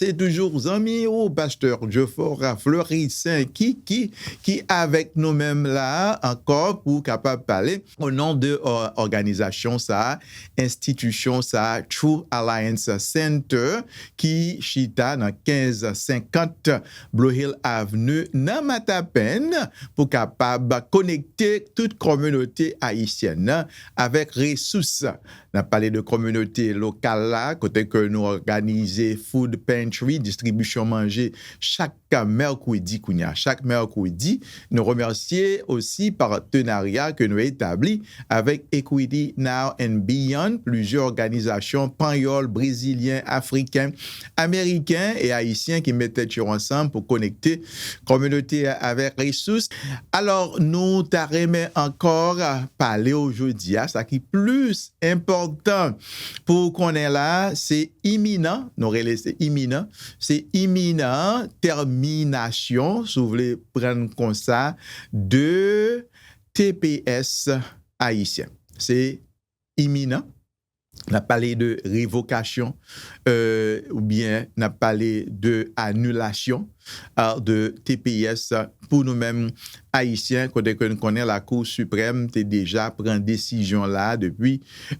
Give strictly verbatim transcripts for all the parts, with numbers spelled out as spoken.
Se toujou zanmi ou, pastè Geoffroy Fleurissaint, ki, ki, ki avèk nou menm la ankò pou kapab pale o non de, ò, òganizasyon sa, enstitisyon sa, True Alliance Center, ki chita nan kenz senkant Blue Hill Avenue nan Matapen, pou kapab konekte tout kominote ayisyèn nan avèk resous. N ap pale de kominote lokal la, kote ke nou òganize food pantry, distribisyon manje chak mèkredi kounye a. Chak mèkredi, nou remèsye osi patenarya ke nou etabli avèk Equity Now and Beyond, plizyè òganizasyon panyòl, brezilyen, afriken, ameriken e ayisyen ki met tèt yo ansanm pou konekte kominote a avèk resous. Alò, nou ta renmen ankò pale w jodi a, sa ki plis enpòtan pou w konnen la, se iminan, nou rele se iminan, se iminan tèminasyon, si w vle prann konsa, de T P S ayisyen. Se iminan. N ap pale de revokasyon, euh, oubyen n ap pale de anilasyon, euh, de T P S pou nou menm ayisyen, kote ke n konnen Lakou Siprèm te deja pran desizyon la depi,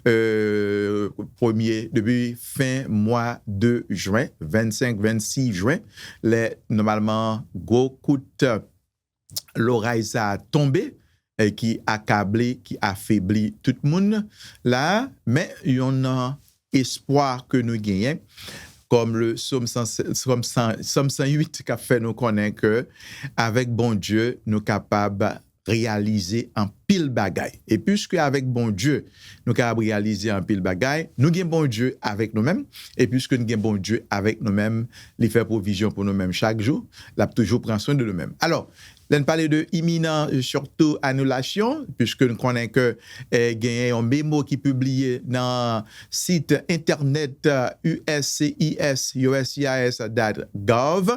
euh, premye, depi fen mwa de jen, vennsenk, vennsis jen, lè nòmalman gwo kout loray sa a tonbe, eh, ki akable, ki afebli tout moun la, men yon, euh, espwa ke nou genyen, kòm le Sòm san, Sòm san, Sòm san uit k ap fè nou konnen ke avèk Bondye, nou kapab reyalize anpil bagay. E piske avèk Bondye, nou kapab reyalize anpil bagay, nou gen Bondye avèk nou menm, e piske nou gen Bondye avèk nou menm, li fè pwovizyon pou nou menm chak jou, l ap toujou pran swen de nou menm. Alò, lè n pale de iminan, sitou anilasyon, piske n konnen ke, eh, genyen yon memo ki pibliye nan sit entènèt, eh, U S C I S, U S C I S dot gov,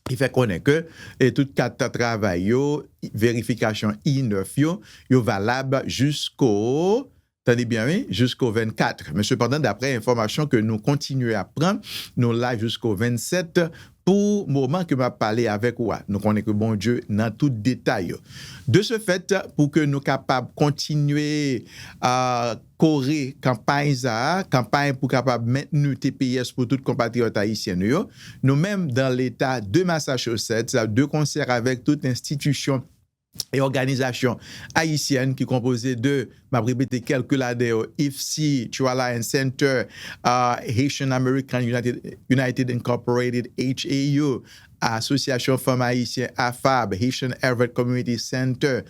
ki fè konnen ke, eh, tout kat travay yo, verifikasyon I nèf yo, yo valab jisko, tande byen wi, jisko vennkat. Men sepandan, daprè enfòmasyon ke nou kontinye ap pran, nou la jisko vennsèt pou moman ke m ap pale avèk ou a. Nou konnen ke Bondye nan tout detay yo. De ce fait, pou ke nou kapab kontinye, a, kore kanpay sa a, kanpay pou kapab mentni T P S pou tout konpatriyòt ayisyen nou yo, nou menm, dans l'État de Massachusetts, de konsè avèk tout enstitisyon e òganizasyon ayisyèn ki konpoze de, m ap repete kèlke ladan yo, I F C, True Alliance Center, a, Haitian American United, United Incorporated, H A U, Asosyasyon Fanm Ayisyen, AFAB, Haitian Harvard Community Center,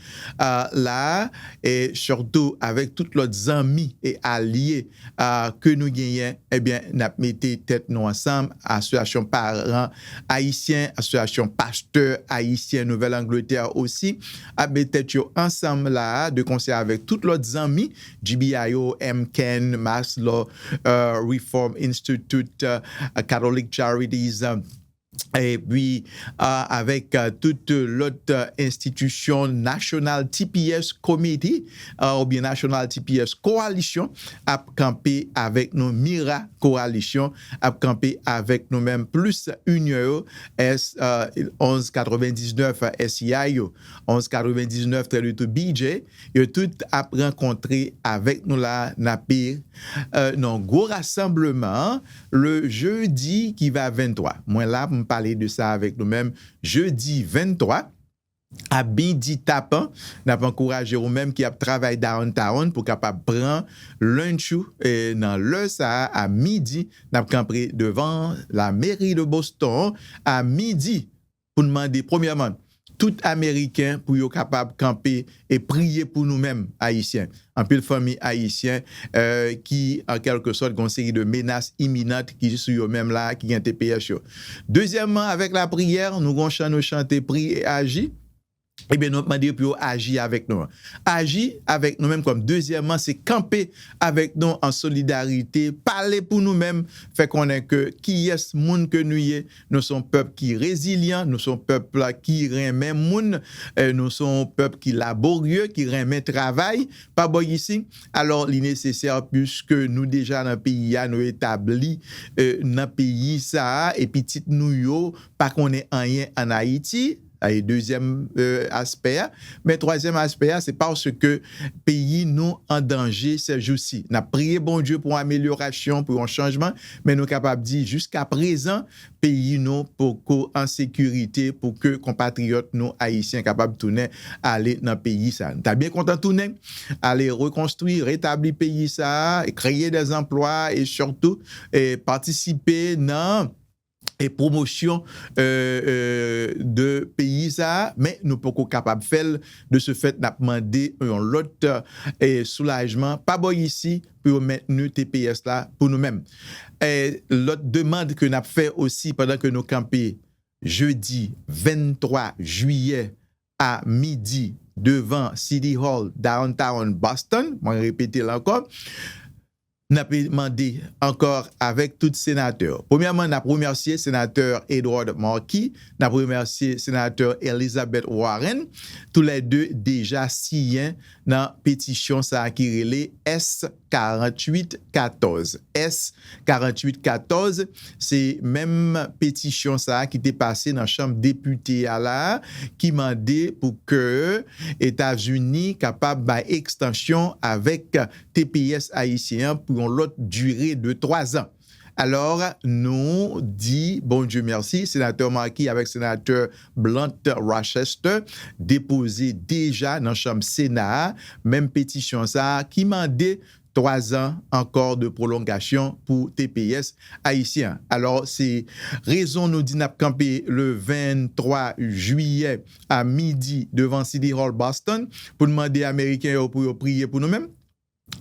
a, la, e sitou avèk tout lòt zanmi e alye, a, ke nou genyen, ebyen, n ap mete tèt nou ansanm, asosyasyon paran ayisyen, asosyasyon pastè ayisyen Nouvèl Angletè osi, ap met tèt yo ansanm la a, de konsè avèk tout lòt zanmi, G B I O, M K N, Maslow, euh, Reform Institute, euh, Catholic Charities, euh, epi, euh, avèk, euh, tout lòt, euh, enstitisyon, National T P S Committee, euh, oubyen National T P S Coalition ap kanpe avèk nou, Mira Coalition ap kanpe avèk nou menm, plis inyon yo, S, euh, onz katrevendiznèf S I A yo, onz katrevendiznèf Trade to B J, yo tout ap rankontre avèk nou la, n ape, euh, nan gwo rasanbleman, le jeudi qui va venntrwa. Mwen la pou m pale de sa avèk nou menm, jeudi venntrwa, a midi tapan, n ap ankouraje ou menm ki ap travay downtown pou kapab pran lunch ou, e nan lè sa a, a midi, n ap kanpe devan la mairie de Boston a midi pou n mande, premyèman, tout Ameriken pou yo kapab kanpe e priye pou nou menm, Ayisyen. Anpil fanmi ayisyen, euh, ki, an kèlke sòt, gen yon seri de menas iminan ki sou yo menm la, ki gen T P S yo. Dezyèmman, avèk lapriyè, nou gen yon chan nou chante, Priye e aji. Ebyen, nou ap mande yo pou yo aji avèk nou. Aji avèk nou menm kòm. Dezyèmman, se kanpe avèk nou an solidarite, pale pou nou menm, fè konnen ke kiyès moun ke nou ye. Nou se yon pèp ki rezilyan, nou se yon pèp ki renmen moun, eh, nou se yon pèp ki laborye, ki renmen travay. Pa bò isi, alò li nesesè, piske nou deja nan peyi a, nou etabli, eh, nan peyi sa a, e pitit nou yo pa konnen anyen ann Ayiti. Sa se dezyèm, eh, aspè a. Men twazyèm aspè a, se paske peyi nou an danje sèjousi. N ap priye Bondye pou yon amelyorasyon, pou yon chanjman, men nou kapab di jiska prezan, peyi nou poko an sekirite pou ke konpatriyòt nou ayisyen kapab tounen ale nan peyi sa. Nou ta byen kontan tounen, ale rekonstwi, retabli peyi sa, kreye dè zanplwa e sitou, eh, patisipe nan e pwomosyon, eh, eh, de peyi sa, men nou poko kapab fè l. De ce fait, n ap mande yon lòt, eh, soulajman pa bò isi pou yo mentni T P S la pou nou menm. Eh, lòt demann ke n ap fè osi pandan ke nou kanpe jedi venntwa jiyè a midi devan City Hall Downtown Boston, mwen repete l ankò, n ap mande ankò avèk tout senatè. Premyèman, n ap remèsye senatè Edward Markey, n ap remèsye senatè Elizabeth Warren, toulède deja siyen nan petisyon sa a ki rele S karanntuit katòz. S karanntuit katòz, se menm petisyon sa a ki te pase nan Chanm Depite a la, ki mande pou ke Etazini kapab bay ekstansyon avèk T P S ayisyen an pou yon lòt dire de twa zan. Alò, nou di Bondye mèsi, senatè Markey avèk senatè Blunt Rochester depoze deja nan chanm Sena a menm petisyon sa a ki mande twa zan ankò de pwolongasyon pou T P S ayisyen an. Alò, se rezon nou di n ap kanpe le venntwa jiyè a midi devan City Hall Boston pou n mande Ameriken yo pou yo priye pou nou menm.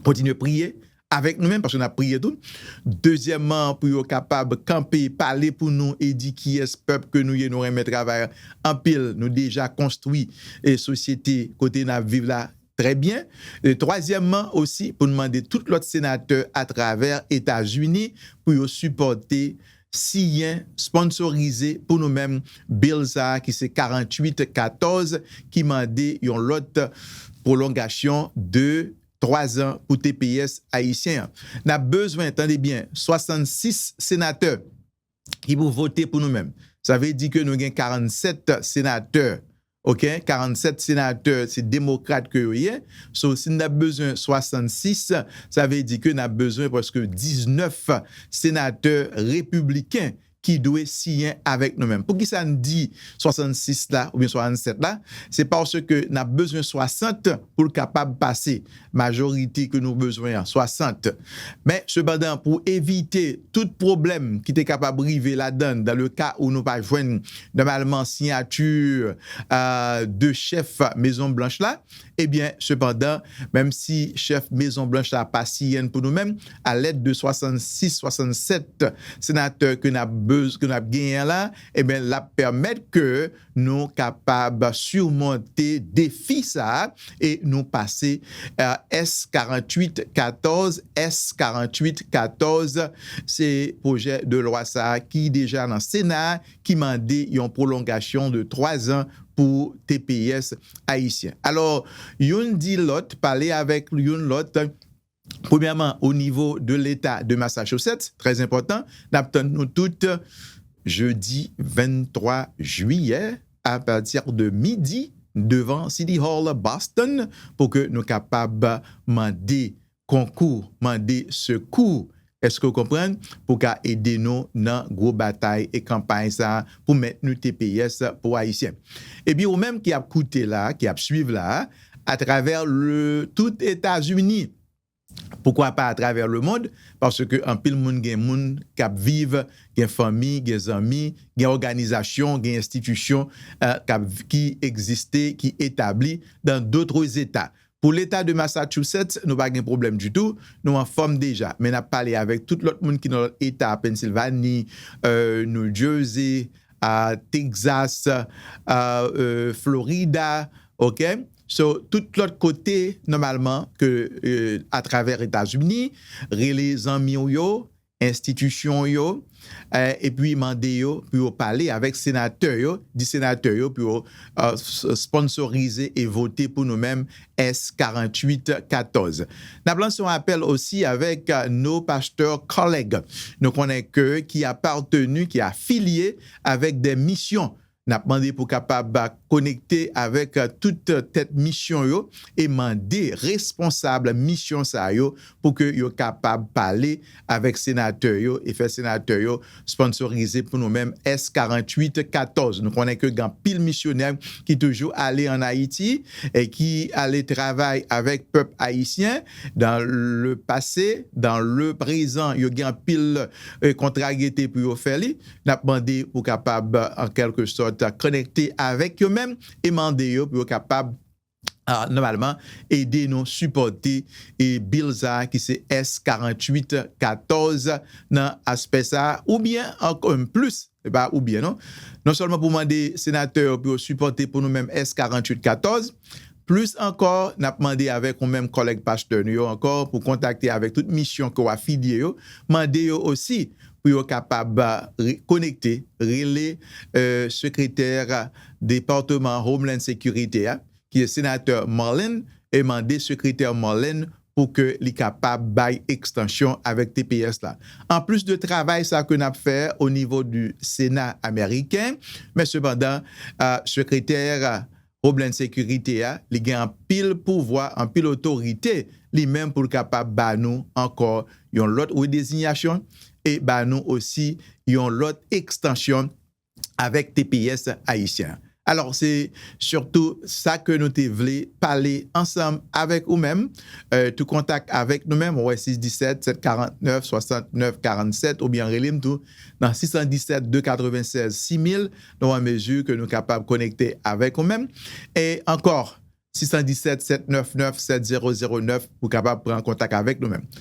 Kontinye priye avèk nou menm, paske n ap priye tou. Dezyèmman, pou yo kapab kanpe, pale pou nou e di kiyès pèp ke nou ye, nou renmen travay anpil, nou deja konstwi e sosyete kote n ap viv la trè byen. E twazyèmman osi, pou n mande tout lòt senatè atravè Etazini pou yo sipòte, siyen, sponsorize pou nou menm bill sa a ki se karanntuit katòz ki mande yon lòt pwolongasyon de twa zan pou T P S ayisyen an. N ap bezwen, tande byen, swasannsis senatè ki pou vote pou nou menm. Sa vle di ke nou gen karannsèt senatè, oke? Karannsèt senatè, se demokrat ke yo ye. So, si n ap bezwen swasannsis, sa vle di ke n ap bezwen prèske diznèf senatè repibliken ki dwe siyen avèk nou menm. Poukisa n di swasannsis la oubyen swasannsèt la? Se paske n ap bezwen swasant pou l kapab pase. Majorite ke nou bezwen an, swasant. Men, sepandan, pou evite tout pwoblèm ki te kapab rive ladan, dans le cas où nou pa jwenn nòmalman siyati, euh, de chèf Mezon Blanch la, ebyen, sepandan, menm si chèf Mezon Blanch la pa siyen pou nou menm, a lèd de swasannsis, swasannsèt senatè ke n ap bez-, ke n ap genyen la, ebyen, l ap pèmèt ke nou kapab simonte defi sa a e nou pase, euh, S karanntuit katòz, S karanntuit katòz, se pwojè de lwa sa a ki deja nan Sena a, ki mande yon pwolongasyon de twa zan pou T P S ayisyen. Alò, youn di lòt, pale avèk youn lòt, premyèman, o nivo de Leta de Massachusetts, trè enpòtan, n ap tann nou tout jedi venntwa jiyè, apati de midi, devan City Hall Boston, pou ke nou kapab mande konkou, mande sekou, èske w konprann, pou ka ede nou nan gwo batay e kanpay sa a pou mentni T P S pou Ayisyen. Epi ou menm ki ap koute la, ki ap swiv la, atravè le, tout Etazini, poukwa pa atravè lemond, paske anpil moun, gen moun k ap viv, gen fanmi, gen zanmi, gen òganizasyon, gen enstitisyon, eh, k ap, ki egziste, ki etabli dans d'autres États. Pou Leta de Massachusetts, nou pa gen pwoblèm ditou, nou anfòm deja. Men n ap pale avèk tout lòt moun ki nan lòt eta, Pennsylvanie, eh, New Jersey, a Texas, a, euh, Florida, ok? So, tout lòt kote, nòmalman, ke, euh, atravè Etazini, rele zanmi w yo, enstitisyon yo, eh, epi mande yo pou yo pale avèk senatè yo, di senatè yo pou yo, eh, s-, sponsorize e vote pou nou menm S karanntuit katòz. N ap lanse yon apèl osi avèk, eh, nos pasteurs collègues. Nou konnen ke ki apateni, ki afilye avèk de misyon. N ap mande pou kapab konekte avèk, eh, tout tèt misyon yo e mande responsab misyon sa yo pou ke yo kapab pale avèk senatè yo e fè senatè yo sponsorize pou nou menm S karanntuit katòz. Nou konnen ke gen anpil misyonè ki toujou ale ann Ayiti e ki ale travay avèk pèp ayisyen dans le passé, dans le présent. Yo gen anpil, eh, kontrariyete pou yo fè li. N ap mande pou kapab, an kèlke sòt, konekte avèk yo menm e mande yo pou yo kapab, ah, nòmalman, ede nou sipòte e bil sa a ki se S karanntuit katòz nan aspè sa a, oubyen ankò plis, se pa oubyen non, non sèlman pou mande senatè yo pou yo sipòte pou nou menm S karanntuit katòz, plis ankò, n ap mande avèk ou menm kòlèg pastè nou yo ankò pou kontakte avèk tout misyon ke w afilye yo, mande yo osi pou yo kapab, ah, re-, konekte, rele, eh, sekretè depatman Homeland Security a, ki se senatè Marlin, e mande sekretè Marlin pou ke li kapab bay ekstansyon avèk T P S la. Anplis de travay sa ke n ap fè o nivo di Sena ameriken, men sepandan, ah, sekretè Homeland Security a, li gen anpil pouvwa, anpil otorite, li menm pou l kapab ba nou ankò yon lòt redezinyasyon e ba nou osi yon lòt ekstansyon avèk T P S ayisyen. Alò, se sitou sa ke nou te vle pale ansanm avèk ou menm. Eh, tout kontak avèk nou menm, ou wè sis disèt, sèt karannèf, swasantnèf karannsèt, oubyen rele m tou nan sis san disèt, de katrevennsèz, sis mil, nou an mezi ke nou kapab konekte avèk ou menm. E ankò, sis san disèt, sèt nèf nèf, sèt zewo zewo nèf pou kapab pran kontak avèk nou menm.